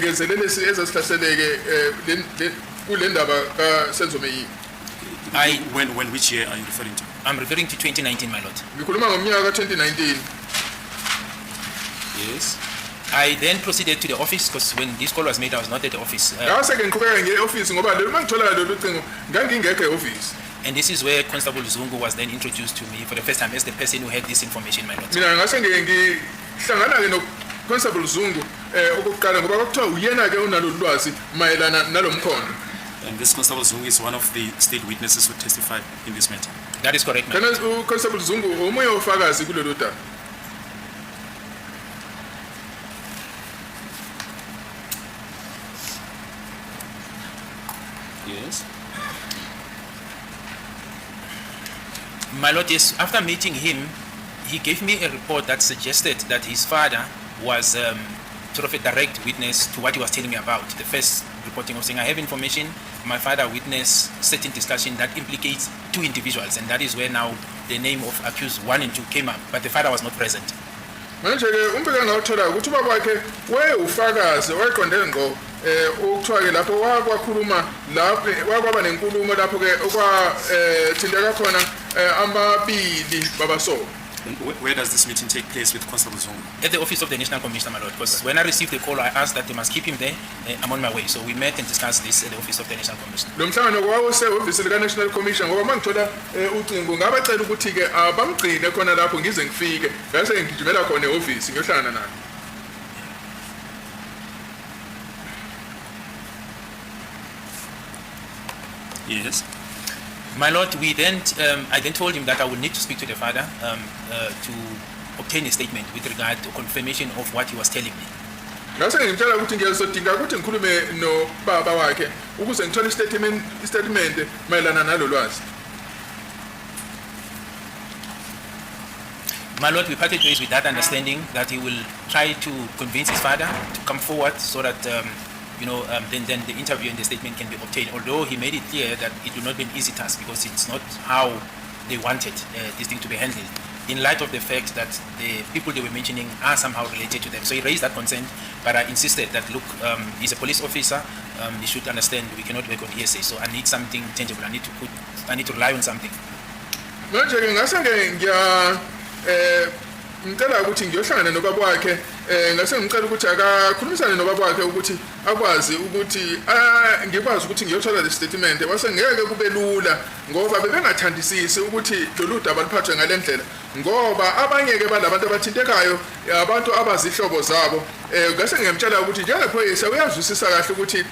ngezelelesi ezasihlaseleke kule ndaba kaSenzomeyi. When which year are you referring to? I'm referring to 2019, my lord. Ngikhuluma ngomnyaka ka2019. Yes. I then proceeded to the office because when this call was made, I was not at the office. Ngase ke ngiqhubeka ngeoffice ngoba lo mangithola lolu cingo ngangingekho eoffice. And this is where Constable Zungu was then introduced to me for the first time as the person who had this information, my lord. Mina ngase ngihlangana ke no Constable Zungu okokuqala ngoba kwakuthiwa uyena ke unalolu lwazi mayelana nalomkhondo. And this Constable Zungu is one of the state witnesses who testified in this matter. That is correct, my Kana lord. uConstable Zungu omoya ofakazi kulolu daba. Yes. My lord, yes, after meeting him, he gave me a report that suggested that his father was sort of a direct witness to what he was telling me about. The first reporting of saying, I have information, my father witnessed certain discussion that implicates two individuals, and that is where now the name of accused 1 and 2 came up, but the father was not present. Manje ke umbeka ngawuthola ukuthi ubaba wakhe wayewufakazi wayeqonde ngqo ukuthiwa ke lapho wakwakhuluma lapho wakwaba nenkulumo lapho ke okwathindeka khona amabili babaso. Where does this meeting take place with Constable Zungu? At the office of the National Commissioner, my lord, because when I received the call, I asked that they must keep him there. I'm on my way. So we met and discussed this at the office of the National Commissioner. Lo mhlangano kwawusehhovisi lika National Commission ngoba mangithola ucingo ngabacela ukuthi ke abamgcine khona lapho ngize ngifike ngase ngigijimela khona eoffice ngiyohlangana naye. Yes. My lord, I then told him that I would need to speak to the father to obtain a statement with regard to confirmation of what he was telling me. Ngase ngimtshela ukuthi ngiyazodinga ukuthi ngikhulume no baba wakhe ukuze ngithole statement mayelana nalolwazi. My lord, we parted ways with that understanding that he will try to convince his father to come forward so that then the interview and the statement can be obtained. Although he made it clear that it will not be an easy task because it's not how they wanted this thing to be handled, in light of the fact that the people they were mentioning are somehow related to them. So he raised that concern, but I insisted that, look, he's a police officer, he should understand we cannot work on hearsay, so I need something tangible, I need to rely on something. Manje ke ngase ngiya ngicela ukuthi ngiyohlangana nobaba wakhe ngase ngicela ukuthi akakhulumisane nobaba wakhe ukuthi akwazi ukuthi ngikwazi ukuthi ngiyothola le statement wase ngeke kube lula ngoba bebengathandisisi ukuthi lolu daba liphathwe ngalendlela ngoba abanye ke balabantu abathintekayo abantu abazihlobo zabo ngase ngiyamtshela ukuthi njengephoyisa uyazwisisa kahle ukuthi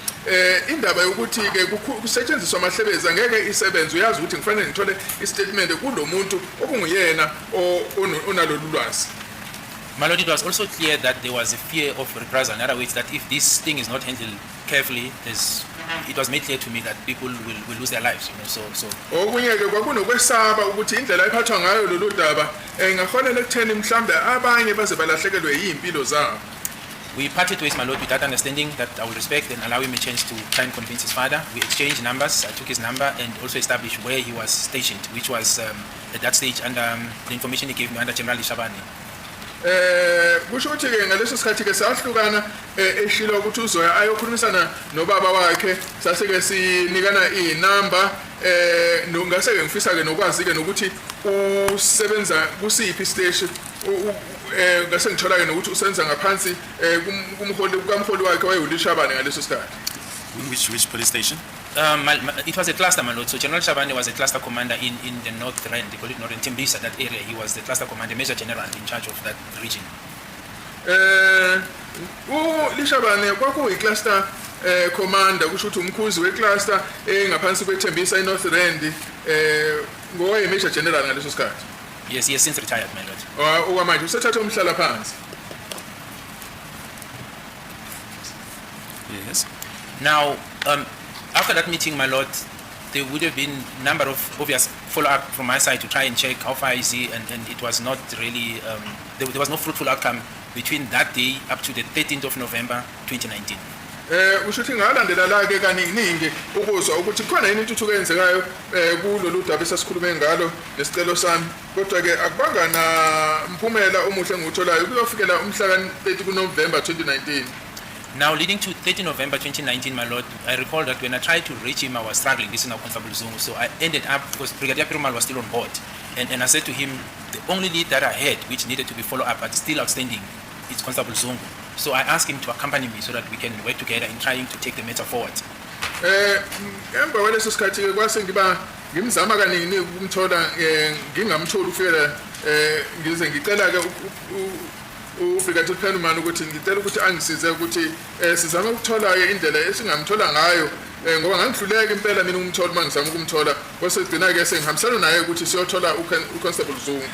indaba yokuthi ke kusetshenziswa amahlebeza ngeke isebenze uyazi ukuthi kufanele ngithole istatement kulomuntu okunguyena onalolu lwazi. My lord, it was also clear that there was a fear of reprisal. In other words, that if this thing is not handled carefully, it was made clear to me that people will lose their lives. So. Okunye ke kwakunokwesaba ukuthi indlela ephathwa ngayo lolu daba engaholela ekutheni mhlambe abanye baze balahlekelwe yimpilo zabo. We parted ways, my lord, with that understanding that I will respect and allow him a chance to try and convince his father. We exchanged numbers. I took his number and also established where he was stationed, which was at that stage under the information he gave me under General Shabani. Kusho ukuthi ke ngaleso sikhathi ke sahlukana eshilo ukuthi uzoya ayokhulumisana nobaba wakhe sase ke sinikana inamba ngase ke ngifisa ke nokwazi ke nokuthi usebenza kusiphi station ngase ngithola ke nokuthi usenza ngaphansi kumholi wakhe wayeulishabane ngaleso sikhathi. Which police station? It was a cluster, my lord. So General Shabani was a cluster commander in the North Rand. They call it Northern Timbisa, that area. He was the cluster commander, Major General in charge of that region. Lishabane kwakuyi cluster commander kusho ukuthi umkhuzi wecluster ngaphansi kweThembisa eNorth Rand ngoye Major General ngaleso sikhathi. Yes, he has since retired, my lord. Okwamanje usethatha umhlala phansi. Yes. Now, after that meeting, my lord, there would have been a number of obvious follow-up from my side to try and check how far is he, and it was not really, there was no fruitful outcome between that day up to the 13th of November 2019. Ushuthi ngalandela la ke kaningi ukuzwa ukuthi khona yini intuthuko eyenzekayo kulolu daba esasikhulume ngalo nesicelo sami kodwa ke akubanga na mphumela omuhle ngikutholayo kuyofikela umhla ka 30 kuNovember 2019. Now, leading to 30 November 2019, my lord, I recall that when I tried to reach him, I was struggling. This is now Constable Zungu. So I ended up, because Brigadier Perumal was still on board, and I said to him, the only lead that I had, which needed to be followed up but still outstanding, is Constable Zungu. So I asked him to accompany me so that we can work together in trying to take the matter forward. Emva kwaleso sikhathi kwase ngiba ngimzama kaningi ukumthola ngingamtholi ufika ngize ngicela ke uBrigadier Perumal ukuthi ngicela ukuthi angisize ukuthi sizame ukuthola indlela esingamthola ngayo ngoba ngangihluleka impela mina umthola mangizama ukumthola kwase gcina ke sengihambisana naye ukuthi siyothola uConstable Zungu.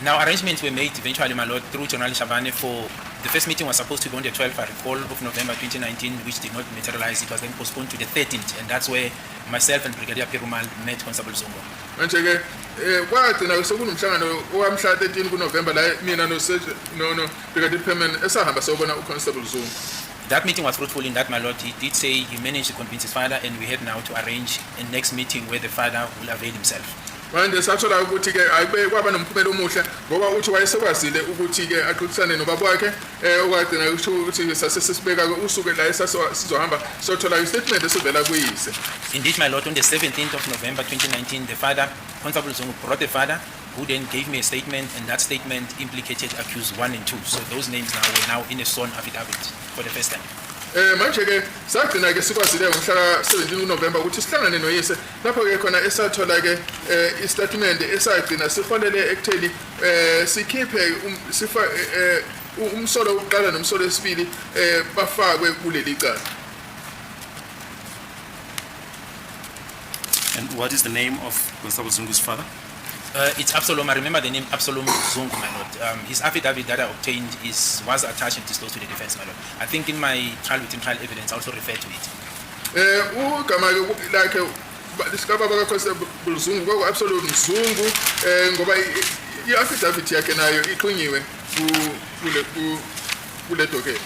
Now, arrangements were made eventually, my lord, through General Shabane for the first meeting was supposed to be on the 12th, I recall, of November 2019, which did not materialize. It was then postponed to the 13th, and that's where myself and Brigadier Perumal met Constable Zungu. Manje ke kwagcina sekunomhlangano owamhla 13 kuNovember la mina no Brigadier Perumal esahamba Sawbona uConstable Zungu. That meeting was fruitful in that, my lord. He did say he managed to convince his father, and we had now to arrange a next meeting where the father will avail himself. Manje sathola ukuthi ke ayibe kwaba nomphumela omuhle ngoba uthi wayesekwazile ukuthi ke axoxisane nobaba wakhe okwagcina ukuthi sasesibeka ke usuku la sizohamba sothola istatement esivela kuyise. Indeed, my lord, on the 17th of November 2019, the father, Constable Zungu, brought the father, who then gave me a statement, and that statement implicated accused 1 and 2. So those names were now in a sworn affidavit for the first time. Manje ke sagcina ke sikwazile ngomhla 17 November ukuthi sihlangane noyise lapho ke khona esathola ke istatement esagcina siholele ekutheli sikhiphe umsolo wokuqala nomsolo wesibili bafakwe kuleli cala. And what is the name of Constable Zungu's father? It's Absalom. I remember the name Absalom Zungu, my lord. His affidavit that I obtained was attached and disclosed to the defense, my lord. I think in my trial within trial evidence I also referred to it. Ugama lakhe lisikaba kaConstable Zungu kwaku Absalom Zungu ngoba iaffidavit yakhe nayo iqhunyiwe kule docket.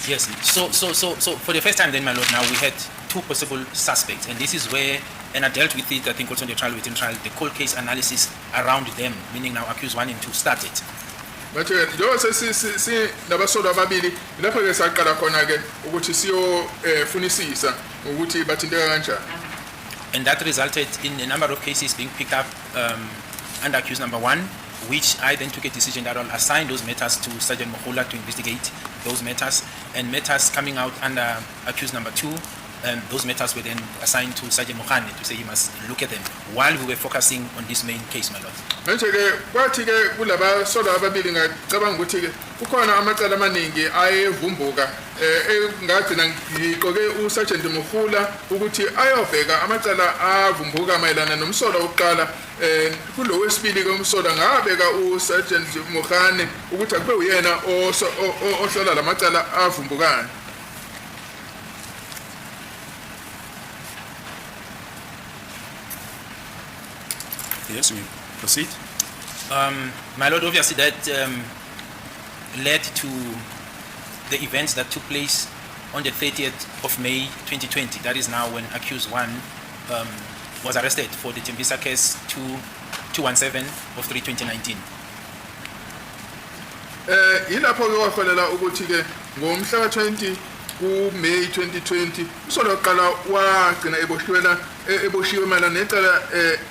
Yes. So for the first time then, my lord, now we had two possible suspects, and this is where, and I dealt with it, I think also in the trial within trial, the cold case analysis around them, meaning now accused 1 and 2 started. But njengoba sesi nabasolo ababili lapho ke saqala khona ke ukuthi siyofunisisa ukuthi bathinteka kanjani. And that resulted in a number of cases being picked up under accused number 1, which I then took a decision that I'll assign those matters to Sergeant Mohola to investigate those matters, and matters coming out under accused number 2, those matters were then assigned to Sergeant Mohane to say he must look at them while we were focusing on this main case, my lord. Manje ke kwathi ke kulaba solo ababili ngicabanga ukuthi ke kukhona amacala amaningi ayevumbuka ngagcina ngiqoke uSergeant Mohola ukuthi ayobheka amacala avumbuka mayelana nomsolo wokuqala kulo wesibili komsolo ngabeka uSergeant Mohane ukuthi akube uyena ohlola lamacala avumbukayo. Yes, we proceed. My lord, obviously that led to the events that took place on the 30th of May 2020. That is now when accused 1 was arrested for the Tembisa case 217 of 3/2019. Yilapho ke waholela ukuthi ke ngomhla ka20 kuMay 2020 usolo oqala wagcina eboshiwe malana necala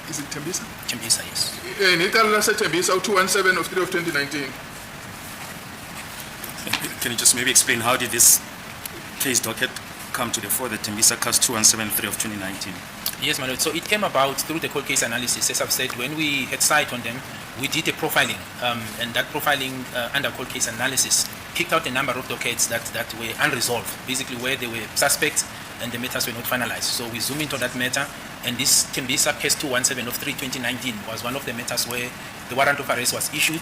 izithembisa Tembisa, yes. Necala laseThembisa u217 of 2019. Can you just maybe explain how did this case docket come to the fore, the Tembisa case 2173 of 2019? Yes, my lord. So it came about through the cold case analysis. As I've said, when we had sight on them, we did a profiling, and that profiling under cold case analysis kicked out a number of dockets that were unresolved, basically where they were suspects and the matters were not finalized. So we zoomed into that matter, and this Tembisa case 217 of 3/2019 was one of the matters where the warrant of arrest was issued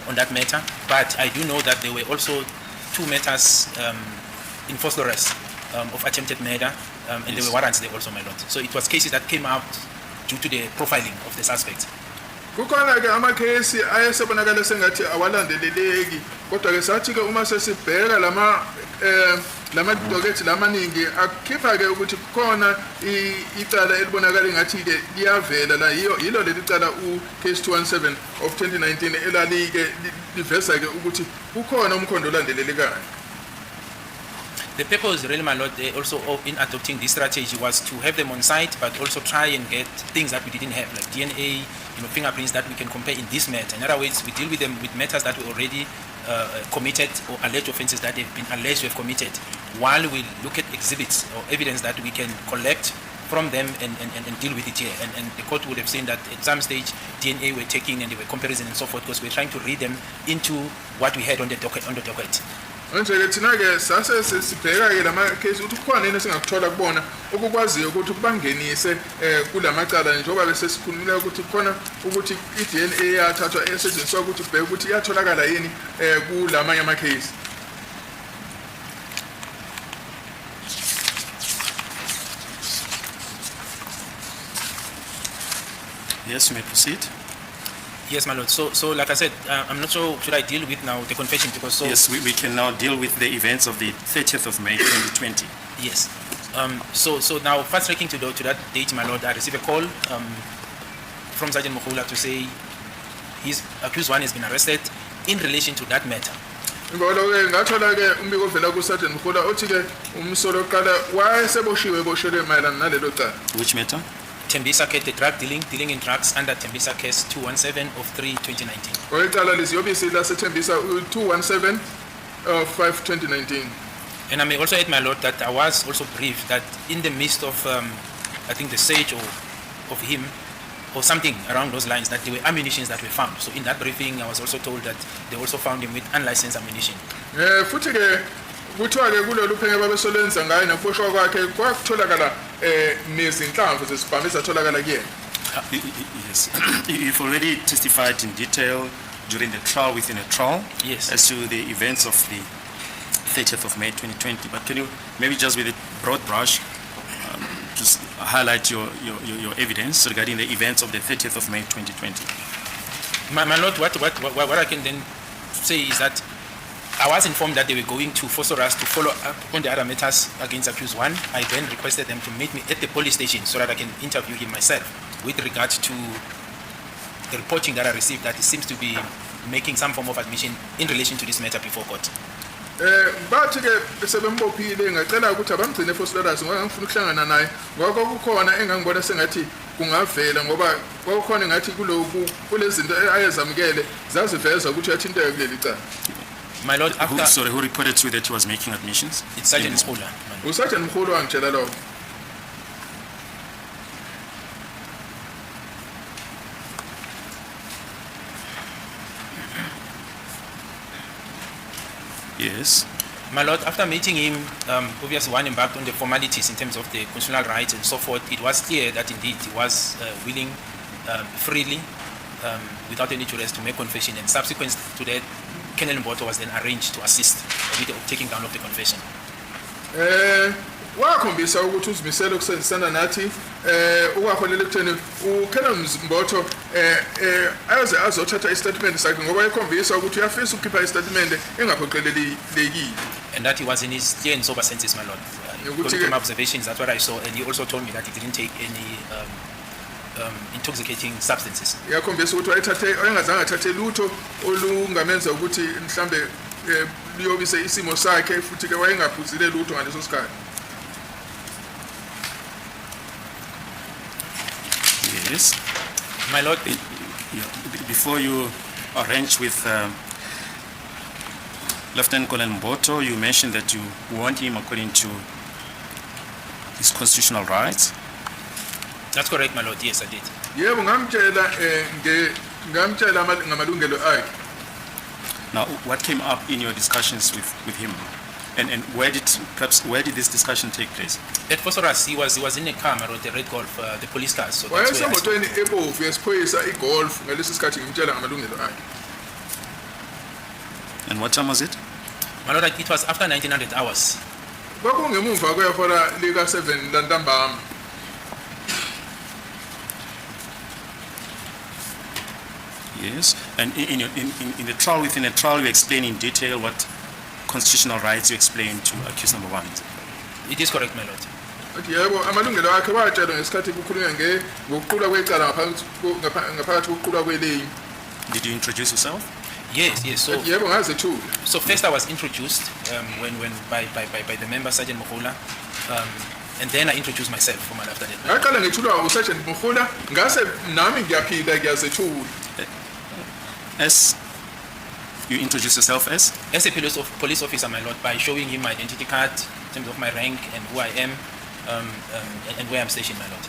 on that matter. But I do know that there were also 2 matters in forced arrest of attempted murder, and yes, there were warrants there also, my lord. So it was cases that came out due to the profiling of the suspects. Kukhona ke amakhesi ayesebonakala sengathi awalandeleleki kodwa ke sathi ke uma sesibheka lamadokethi lamaningi akukhipha ke ukuthi kukhona icala elibonakala ngathi ke liyavela la yilo leli cala case 217 of 2019 elalike liveza ke ukuthi kukhona umkhondo olandelelekayo. The purpose, really, my lord, also in adopting this strategy was to have them on site, but also try and get things that we didn't have, like DNA, fingerprints that we can compare in this matter. In other words, we deal with them with matters that were already committed or alleged offences that have been alleged to have committed, while we look at exhibits or evidence that we can collect from them and deal with it here. And the court would have seen that at some stage DNA were taking and they were comparison and so forth, because we're trying to read them into what we had on the docket. Nje thina ke sase sibheka ke lama case ukuthi kukhona yini singakuthola kubona okukwaziyo ukuthi kubangenise kulamacala njengoba bese sikhulumile ukuthi kukhona ukuthi iDNA yathathwa esetshenziswa ukuthi bheke ukuthi iyatholakala yini kulamanye ama case. Yes, you may proceed. Yes, my lord. So like I said, I'm not sure should I deal with now the confession, because Yes, we can now deal with the events of the 30th of May 2020. Yes. So now fast tracking to that date, my lord, I received a call from Sergeant Mxolisi to say his accused one has been arrested in relation to that matter. Ngolo ke ngathola ke umbiko ovela ku Sergeant Mxolisi othi ke umsolo qala wayeseboshiwe mayelana nalelo cala. Which matter? Tembisa case, the drug dealing in drugs under Tembisa case 217 of 3/2019. Oyicala lisiyobisi la Tembisa 217 of 5/2019. And I may also add, my lord, that I was also briefed that in the midst of I think the search of him or something around those lines, that there were ammunitions that were found. So in that briefing I was also told that they also found him with unlicensed ammunition. Futhi ke kuthiwa ke kulolu phenge babesolenza ngaye nakufoshwa kwakhe kwakutholakala nezinhlamvu zesibhamu ezatholakala kuyena. Yes. You've already testified in detail during the trial within a trial. Yes. As to the events of the 30th of May 2020. But can you maybe just with a broad brush just highlight your evidence regarding the events of the 30th of May 2020? My lord, what I can then say is that I was informed that they were going to force us to follow up on the other matters against accused one. I then requested them to meet me at the police station so that I can interview him myself with regard to the reporting that I received that he seems to be making some form of admission in relation to this matter before court. Bathi ke sebembophile ngacela ukuthi abamgcine eFosloras ngoba ngifuna ukuhlangana naye ngoba kukhona engangibona sengathi kungavela ngoba kwakukhona ngathi kulezinto ayezamukele zaziveza ukuthi uyathinteka kuleli cala. My lord, after who reported to you that he was making admissions? it's Sergeant Mxolisi. uSergeant Mxolisi wangitshela lokho. Yes. My lord, after meeting him, obviously one embarked on the formalities in terms of the constitutional rights and so forth. It was clear that indeed he was willing freely, without any duress, to make confession, and subsequent to that, Colonel Mboto was then arranged to assist with the taking down of the confession. Wakhombisa ukuthi uzimisela ukusebenzisana nathi ukwaholela ekutheni uKelon Mboto aze azothatha istatement sakhe ngoba ekhombisa ukuthi uyafisa ukukhipha istatement engaphoqelelekile. And that he was in his clear and sober senses, my lord. According to my observations, that's what I saw, and he also told me that he didn't take any intoxicating substances. Yakhombisa ukuthi wayengazange athathe lutho olungamenza ukuthi mhlambe liyobise isimo sakhe futhi ke wayengaphuzile lutho ngaleso sikhathi. Yes. My lord, before you arrange with Lieutenant Colonel Mboto, you mentioned that you want him according to his constitutional rights. that's correct, my lord. Yes, I did. Yebo ngamtshela ngamtshela ngamalungelo akhe. Now, what came up in your discussions with him? And where did this discussion take place? At Fosoras, he was in a car, my lord, the red Golf, the police car. So that's where I spoke. Wayesembotweni ebomvu yesiphoyisa igolf ngalesi sikhathi ngimtshela ngamalungelo akhe. And what time was it? My lord, it was after 1900 hours. Kwakungemuva kwehora lika 7 lantambama. Yes. And in the trial, within a trial, you explain in detail what constitutional rights you explained to accused number 1. It is correct, my lord. Athi yebo amalungelo akhe watshelwa ngesikhathi kukhulunywa ngokuqulwa kwecala ngaphakathi kokuqulwa kwelinye. Did you introduce yourself? Yes. So, Athi yebo ngazethula. so first I was introduced when by the member Sergeant Mxolisi, and then I introduced myself for my after that. Ngaqala ngethulwa uSergeant Mxolisi ngase nami ngiyaphinda ngiyazethula. As you introduce yourself as? As a police officer, my lord, by showing him my identity card in terms of my rank and who I am, and where I'm stationed, my lord.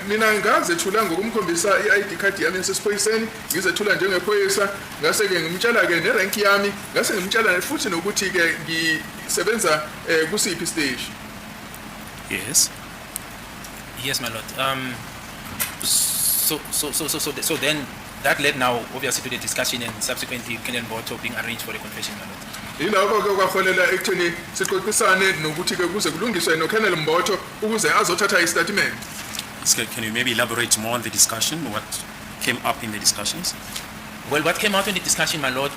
Mina ngazethula ngokumkhombisa iID card yami esesiphoyiseni ngizethula njengephoyisa ngase ke ngimtshela ke nerank yami ngase ngimtshela futhi nokuthi ke ngisebenza kusiphi stage. Yes. Yes, my lord. So then that led now obviously to the discussion and subsequently Nkandla being arranged for the confession, my lord. Yilapho ke kwaholela ekutheni sixoxisane nokuthi ke kuze kulungiswe noKenel Mbotho ukuze azothatha istatement. Can you maybe elaborate more on the discussion? What came up in the discussions? Well, what came out in the discussion, my lord,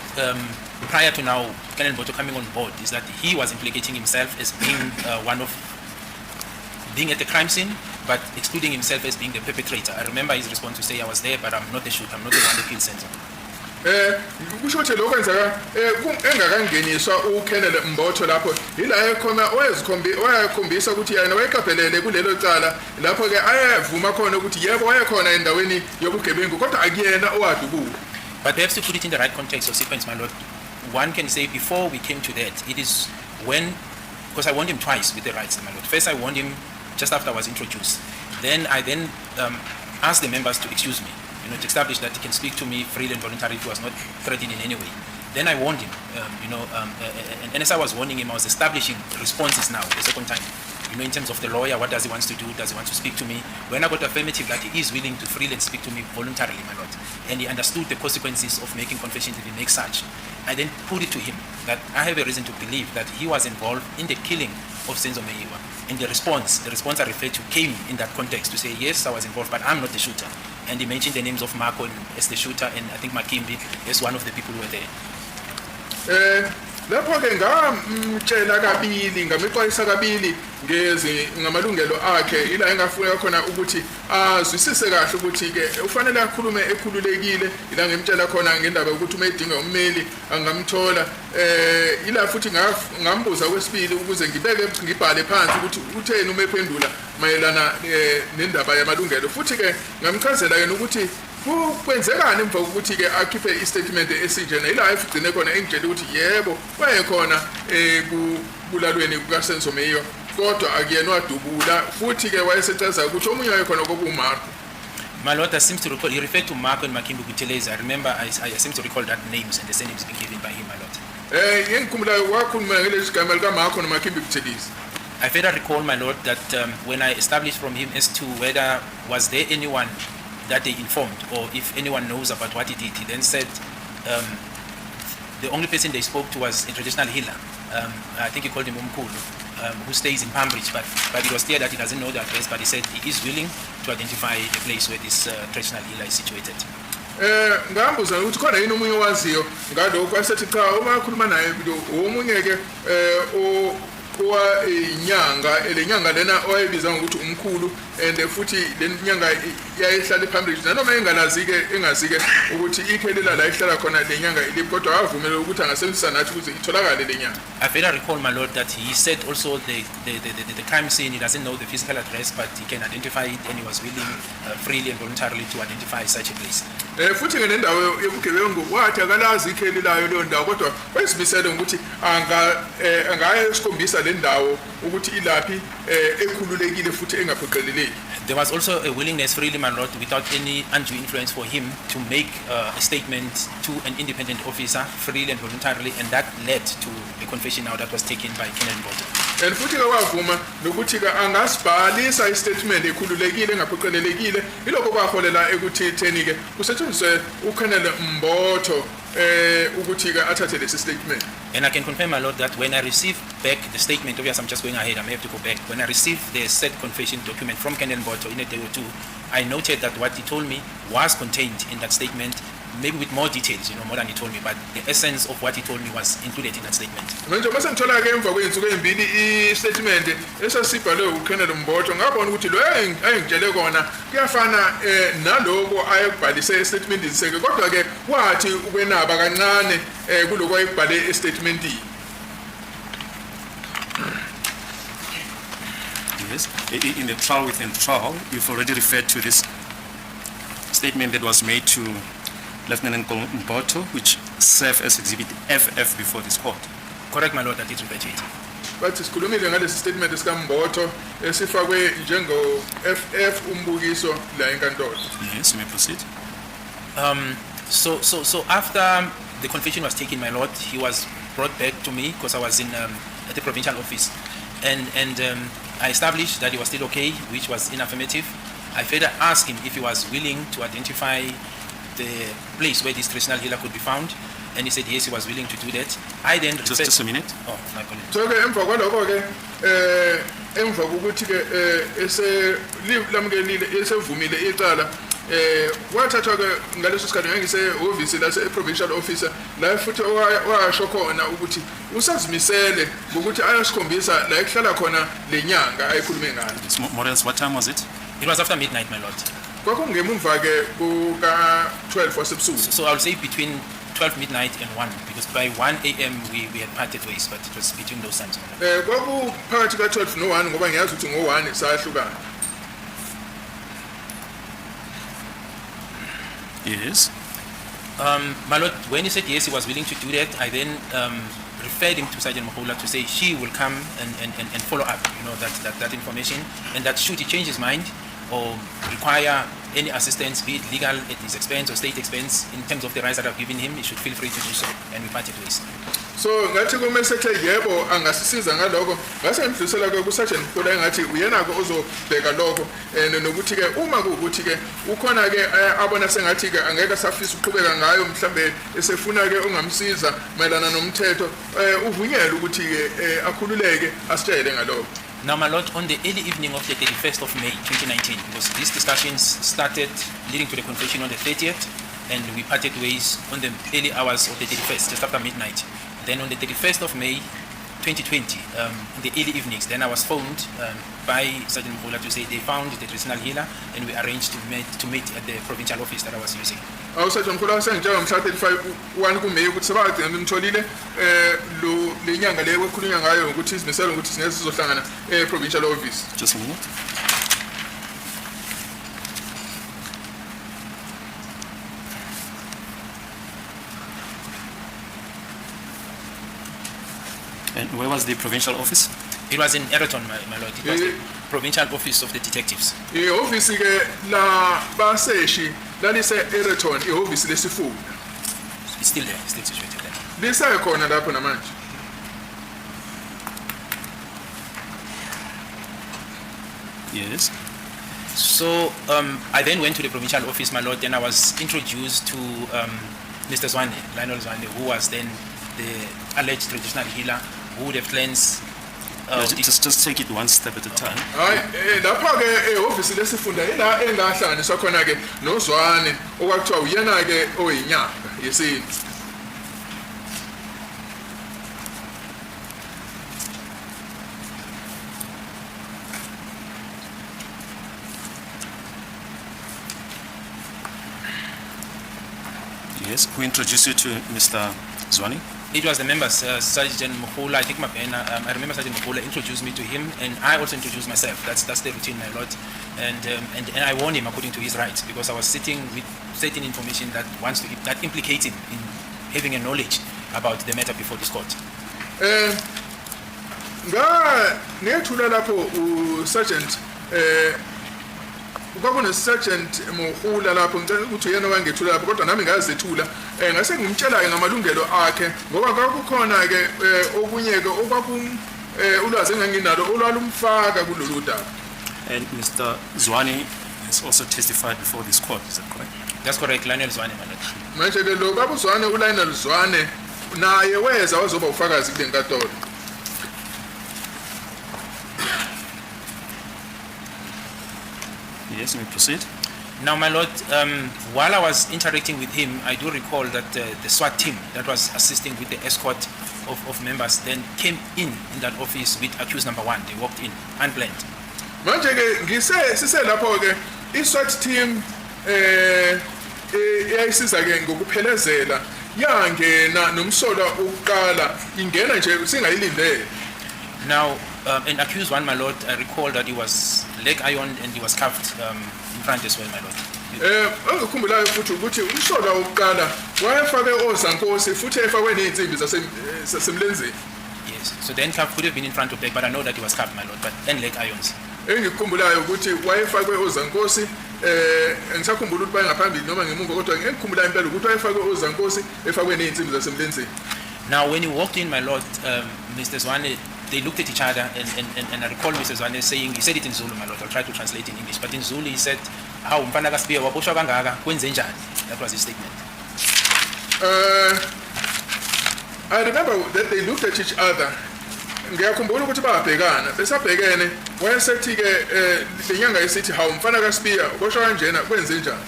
prior to now Nkandla coming on board, is that he was implicating himself as being being at the crime scene, but excluding himself as being the perpetrator. I remember his response to say, I was there, but I'm not the shooter, I'm not the one that killed Senzo. Kusho ukuthi lokho kwenzeka engakangeniswa uKenel Mbotho lapho ila ekhona wayekhombisa ukuthi yena wayeqaphelele kulelo cala lapho ke ayavuma khona ukuthi yebo wayekhona endaweni yobugebengu kodwa akuyena owadubuka. But perhaps to put it in the right context or sequence, my lord, one can say before we came to that, it is when, because I warned him twice with the rights, my lord. First I warned him just after I was introduced. Then I asked the members to excuse me, to establish that he can speak to me freely and voluntarily. He was not threatened in any way. Then I warned him, and as I was warning him, I was establishing responses now, the second time. In terms of the lawyer, what does he want to do? Does he want to speak to me? When I got affirmative that he is willing to freely and speak to me voluntarily, my lord, and he understood the consequences of making confessions if he makes such, I then put it to him that I have a reason to believe that he was involved in the killing of Senzo Meyiwa. And the response I referred to came in that context to say, yes, I was involved, but I'm not the shooter. And he mentioned the names of Marco as the shooter, and I think Makimbi as one of the people who were there. Lapho ke ngamtshela kabili ngamixwayisa kabili ngamalungelo akhe ila engafuna khona ukuthi azwisise kahle ukuthi ke ufanele akhulume ekhululekile ila ngemtshela khona ngendaba ukuthi uma edinga ummeli angamthola ila futhi ngambuza kwesibili ukuze ngibhale phansi ukuthi utheni uma ephendula mayelana nendaba yamalungelo futhi ke ngamchazela ke ukuthi kwenzekani emva kokuthi ke akhiphe istatement esinjena ila efugcine khona engitshela ukuthi yebo wayekhona kubulalweni kukaSenzo Meyiwa kodwa akuyena wadubula futhi ke wayeseceza ukuthi omunye wayekhona kokuMarco. My lord, I seem to recall he referred to Marco and Makimbi Kuteleza. I remember I seem to recall that names and the surnames being given by him, my lord. Ngikhumbula wakhuluma ngelesi gama likaMarco noMakimbi Kuteleza. I further recall, my lord, that when I established from him as to whether was there anyone that they informed or if anyone knows about what he did, he then said the only person they spoke to was a traditional healer. I think he called him uPequle, who stays in Pambridge, but it was clear that he doesn't know the address, but he said he is willing to identify the place where this traditional healer is situated. Ngambuza ukuthi khona yini omunye owaziyo ngalokho asethi cha uma khuluma naye omunye ke lenyanga lena owayebiza ngokuthi umkhulu and futhi lenyanga yayihlala phambili nanoma engazike ukuthi ikhelela la ihlala khona lenyanga iliphi kodwa wavumela ukuthi angasebenzisa nathi ukuze itholakale lenyanga. I further recall, my lord, that he said also the crime scene, he doesn't know the physical address, but he can identify it, and he was willing freely and voluntarily to identify such a place. Futhi ke nendawo yobugebengu wathi akalazi ikhelelayo leyo ndawo kodwa wayesimisele ukuthi angaye sikhombisa le ndawo ukuthi ilaphi ekhululekile futhi engaphoqeleleki. There was also a willingness freely, my lord, without any undue influence for him to make a statement to an independent officer freely and voluntarily, and that led to a confession now that was taken by Nkandla. And futhi ke wavuma nokuthi ke angasibhalisa istatement ekhululekile engaphoqelelekile ilokho kwaholela ekuthetheni ke kusetshenziswe uKenel Mbotho ukuthi ke athathe lesi statement. And I can confirm, my lord, that when I received back the statement, obviously I'm just going ahead, I may have to go back. When I received the said confession document from Nkandla in a day or two, I noted that what he told me was contained in that statement, maybe with more details, more than he told me, but the essence of what he told me was included in that statement. manje mase ngithola ke emva kweinsuku ezimbili istatement esasibhalwe uKenneth Mbotho ngabona ukuthi lo ayengitshele kona kuyafana naloko ayekubhalise estatement seke kodwa ke wathi ukwenaba kancane kuloko ayekubhale estatementini. Yes. In the trial within trial, you've already referred to this statement that was made to Lieutenant Mbotho, which served as Exhibit FF before this court. Correct, my lord, that is referred to it. Bathi sikhulumile ngalesi statement sikaMbotho esifakwe njengo FF umbukiso la enkantolo. Yes, you may proceed. So after the confession was taken, my lord, he was brought back to me because I was in at the provincial office, and I established that he was still okay, which was in affirmative. I further asked him if he was willing to identify the place where this traditional healer could be found, and he said yes, he was willing to do that. I then Just a minute. Oh, my apologies. So ke emva kwaloko ke emva kokuthi ke lamkelile esevumile icala wathathwa ke ngaleso sikhathi ngisehhovisi la provincial officer la futhi washo khona ukuthi usazimisele ukuthi ayasikhombisa la ehlala khona lenyanga ayikhulume ngayo. Morales, what time was it? It was after midnight, my lord. Kwakungemuva ke kuka 12 wasebusuku. So I'll say between 12 midnight and 1, because by 1 a.m. we had parted ways, but it was between those times. Kwakuphakathi ka 12 no 1 ngoba ngiyazi ukuthi ngo 1 sahlukana. Yes. My lord, when he said yes, he was willing to do that, I then referred him to Sergeant Mxolisi to say she will come and follow up, that information, and that should he change his mind or require any assistance, be it legal at his expense or state expense, in terms of the rights that I've given him, he should feel free to do so, and we parted ways. So ngathi kumesethe yebo angasisiza ngaloko ngase ngidlulisela ke kuSergeant Mkhulu engathi uyena ke uzobheka lokho nokuthi ke uma kuukuthi ke ukhona ke abona sengathi ke angeke safisa ukuqhubeka ngayo mhlambe esefuna ke ungamsiza mayelana nomthetho uvunyelwe ukuthi ke akhululeke asitshele ngaloko. Now, my lord, on the early evening of the 31st of May 2019, because these discussions started leading to the confession on the 30th, and we parted ways on the early hours of the 31st, just after midnight. Then on the 31st of May 2020, in the early evenings, then I was phoned by Sergeant Mkhulu to say they found the traditional healer, and we arranged to meet at the provincial office that I was using. Sergeant Mkhulu asengitshela ngomhla 35 1 kuMeyi ukuthi sebade ngimtholile lo lenyanga leyo ekhulunywa ngayo ukuthi izimisela ukuthi sineze sizohlangana provincial office. Just a minute. And where was the provincial office? It was in Ereton, my lord. It was the provincial office of the detectives. Office ke la baseshi lalise Ereton ihhovisi lesifunda. It's still there, still situated there. Lisakhona lapho namanje. Yes. So I then went to the provincial office, my lord, and I was introduced to Mr. Zwane, Lionel Zwane, who was then the alleged traditional healer who would have cleansed. Just take it one step at a time. Lapha ke ehhovisi lesifunda ila engahlanganiswa khona ke noZwane okwakuthiwa uyena ke oyinyanga yesintu. Yes. Who introduced you to Mr. Zwane? It was the members, Sergeant Mkhulu. I think I remember Sergeant Mkhulu introduced me to him, and I also introduced myself. That's the routine, my lord. And I warned him according to his rights, because I was sitting with certain information that implicates him in having a knowledge about the matter before this court. Ngethula lapho uSergeant kwakune Sergeant Mkhulu lapho ngicela ukuthi uyena wangethula lapho kodwa nami ngazethula ngase ngimtshela ngamalungelo akhe ngoba kwakukhona ke okunye ke okwakum ulwazi enganginalo olwalumfaka kulolu daba. And Mr. Zwane has also testified before this court, is that correct? That's correct, Lionel Zwane, my lord. Manje ke lo baba uZwane uLionel Zwane naye weza wazoba ufakazi kule nkantolo. Yes, you may proceed. Now, my Lord, while I was interacting with him, I do recall that the SWAT team that was assisting with the escort of members then came in that office with accused number 1. They walked in unplanned. Manje ke sise lapho ke iSWAT team yayisiza ke ngokuphelezela yangena nomsolwa ukuqala ingena nje singayilindele. Now, an accused 1, my Lord, I recall that he was leg ironed and he was cuffed in front as well, my Lord. Engikhumbulayo futhi ukuthi umsolwa ukuqala wayefake ozankosi futhi efakwe nezinsimbi zasemlenzeni. Yes, so the handcuff could have been in front of leg, but I know that he was cuffed, my Lord, but and leg irons. Engikhumbulayo ukuthi wayefakwe ozankosi ngisakhumbula ukuthi bayengaphambili noma ngemuva kodwa engikhumbulayo impela ukuthi wayefakwe ozankosi efakwe nezinsimbi zasemlenzeni. Now, when he walked in, my Lord, Mr. Zwane, they looked at each other, and I recall Mr. Zwane saying, he said it in Zulu, my Lord, I'll try to translate in English, but in Zulu he said, "How mfana kaSbiya waboshwa kangaka kwenze njani?" That was his statement. I remember that they looked at each other. Ngiyakhumbula ukuthi babhekana besabhekene wayesethi ke lenyanga isithi hawu mfana kaSbiya uboshwa kanjena kwenze njani.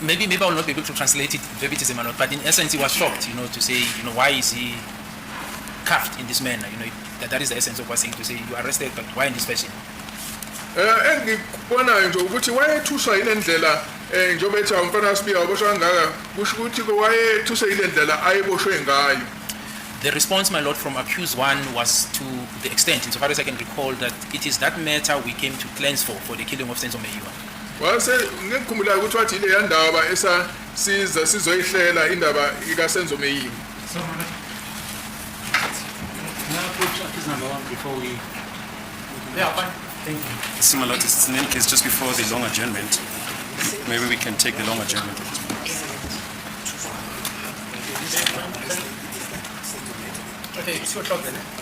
Maybe I will not be able to translate it verbatim, my Lord, but in essence he was shocked, to say, why is he cuffed in this manner? That is the essence of what saying, to say you are arrested, but why in this fashion? Engikubonayo nje ukuthi wayethuswa ile ndlela njengoba ethi umfana kaSbiya uboshwa kangaka kusho ukuthi wayethuswa ile ndlela ayeboshwe ngayo. The response, my Lord, from accused 1 was to the extent, insofar as I can recall, that it is that matter we came to cleanse for the killing of Sawbona. Wase ngikhumbula ukuthi wathi ile yandaba esasiza sizoyihlela indaba ikaSawbona. So, now approach accused number 1 before we. Yeah, fine. Thank you. Similar to in any case, just before the long adjournment, maybe we can take the long adjournment. Okay, it's 2 o'clock then.